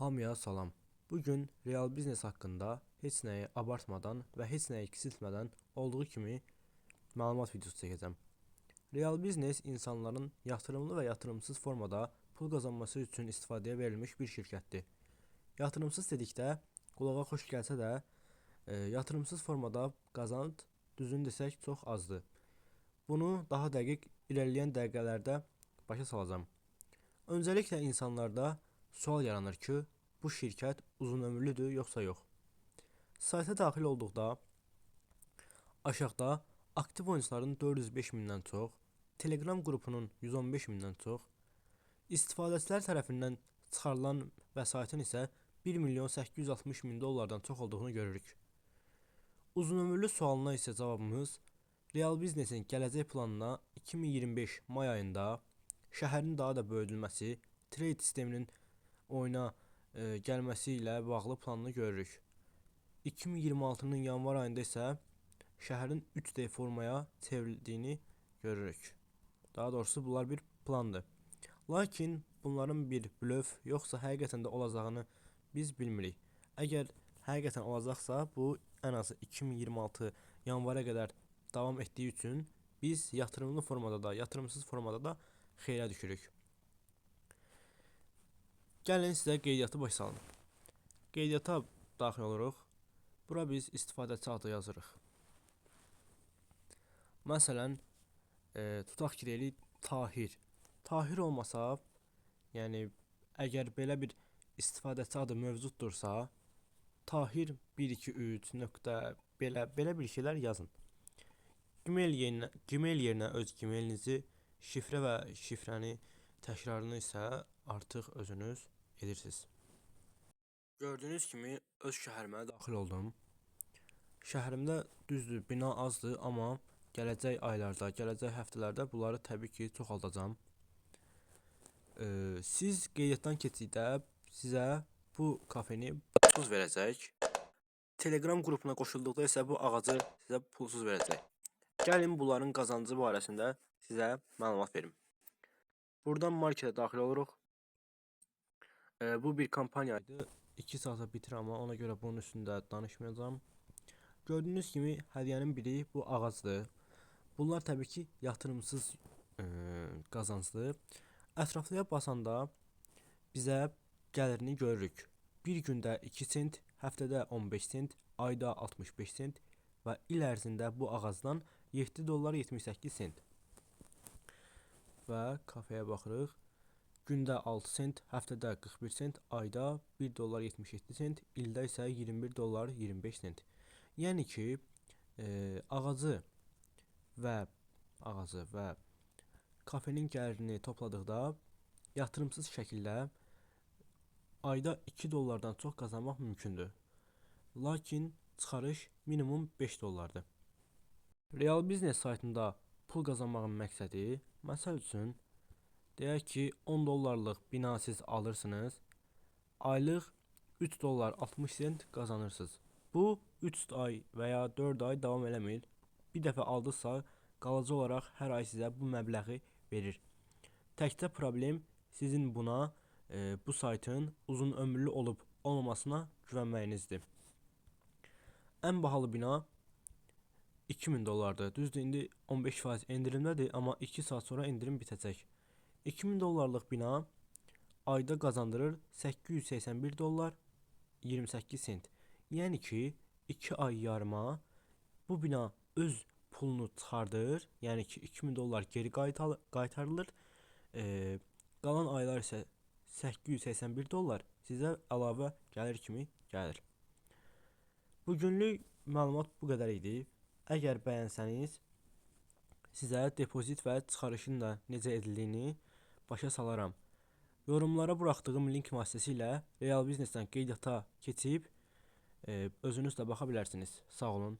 Hamıya salam. Bugün real biznes haqqında heç nəyi abartmadan və heç nəyi kiçiltmədən olduğu kimi məlumat videosu çəkəcəm. Real biznes insanların yatırımlı və yatırımsız formada pul qazanması üçün istifadəyə verilmiş bir şirkətdir. Yatırımsız dedikdə qulağa xoş gəlsə də, yatırımsız formada qazanc düzünü desək çox azdır. Bunu daha dəqiq irəliləyən dəqiqələrdə başa salacağam. Öncəliklə insanlarda sual yaranır ki, bu şirkət uzunömürlüdür yoxsa yox. Sayta daxil olduqda aşağıda aktiv oyunçuların 405 mindən çox, Telegram qrupunun 115 mindən çox, istifadəçilər tərəfindən çıxarılan vəsaitin isə 1 milyon 860 min dollardan çox olduğunu görürük. Uzunömürlü sualına isə cavabımız Real Biznesin gələcək planına 2025 may ayında şəhərin daha da böyüdülməsi, trade sisteminin oyuna gəlməsi ilə bağlı planını görürük. 2026-nın yanvar ayında isə şəhərin 3D formaya çevrildiyini görürük. Daha doğrusu bunlar bir plandır. Lakin bunların bir blöf yoxsa həqiqətən də olacağını biz bilmirik. Əgər həqiqətən olacaqsa, bu ən azı 2026 yanvara qədər davam etdiyi üçün biz yatırımlı formada da, yatırımsız formada da xeyrə düşürük. Gəlin sizə qeydiyyatı başa salım. Qeydiyyata daxil oluruq. Bura biz istifadəçi adı yazırıq. Məsələn, tutaq ki, deyirik Tahir. Tahir olmasa, yəni əgər belə bir istifadəçi adı mövcuddursa, Tahir 1 2 3 nöqtə belə bir şeylər yazın. Gmail yerinə öz Gmailinizi, şifrə və şifrəni təkrarını isə artıq özünüz edirsiniz. Gördüyünüz kimi öz şəhərimə daxil oldum. Şəhərimdə düzdür, bina azdır, amma gələcək aylarda, gələcək həftələrdə bunları təbii ki, çoxaldacağam. Siz qeydiyyatdan keçdikdə sizə bu kafeni pulsuz verəcək. Telegram qrupuna qoşulduqda isə bu ağacı sizə pulsuz verəcək. Gəlin bunların qazancı barəsində sizə məlumat verim. Buradan marketə daxil oluruq. Bu bir kampaniya idi. 2 saata bitir, amma ona görə bunun üstündə danışmayacağam. Gördüyünüz kimi hədiyyənin biri bu ağacdır. Bunlar təbii ki, yatırımsız qazancdır. Ətraflıya basanda bizə gəlirini görürük. Bir gündə 2 sent, həftədə 15 sent, ayda 65 sent və il ərzində bu ağacdan 7 dollar 78 sent. Və kafeyə baxırıq. Gündə 6 sent, həftədə 41 sent, ayda 1 dollar 77 sent, ildə isə 21 dollar 25 sent. Yəni ki, ağacı və kafenin gəlirini topladıqda yatırımsız şəkildə ayda 2 dollardan çox qazanmaq mümkündür. Lakin çıxarış minimum 5 dollardır. Real Biznes saytında pul qazanmağın məqsədi, məsəl üçün, deyək ki, 10 dollarlıq bina siz alırsınız, aylıq 3 dollar 60 sent qazanırsınız. Bu 3 ay və ya 4 ay davam eləmir. Bir dəfə aldıqsa, qalıcı olaraq hər ay sizə bu məbləği verir. Təkcə problem sizin buna, bu saytın uzun ömürlü olub olmamasına güvənməyinizdir. Ən bahalı bina 2000 dollardır. Düzdür, indi 15% endirimdədir, amma 2 saat sonra endirim bitəcək. 2000 dollarlıq bina ayda qazandırır 881 dollar 28 sent. Yəni ki, 2 ay yarıma bu bina öz pulunu çıxardır. Yəni ki, 2000 dollar geri qaytarılır. Qalan aylar isə 881 dollar sizə əlavə gəlir kimi gəlir. Bugünlük məlumat bu qədər idi. Əgər bəyənsəniz, sizə depozit və çıxarışın da necə edildiyini başa salaram. Yorumlara buraxdığım link vasitəsilə Real Biznesdən qeydiyyata keçib özünüz də baxa bilərsiniz. Sağ olun.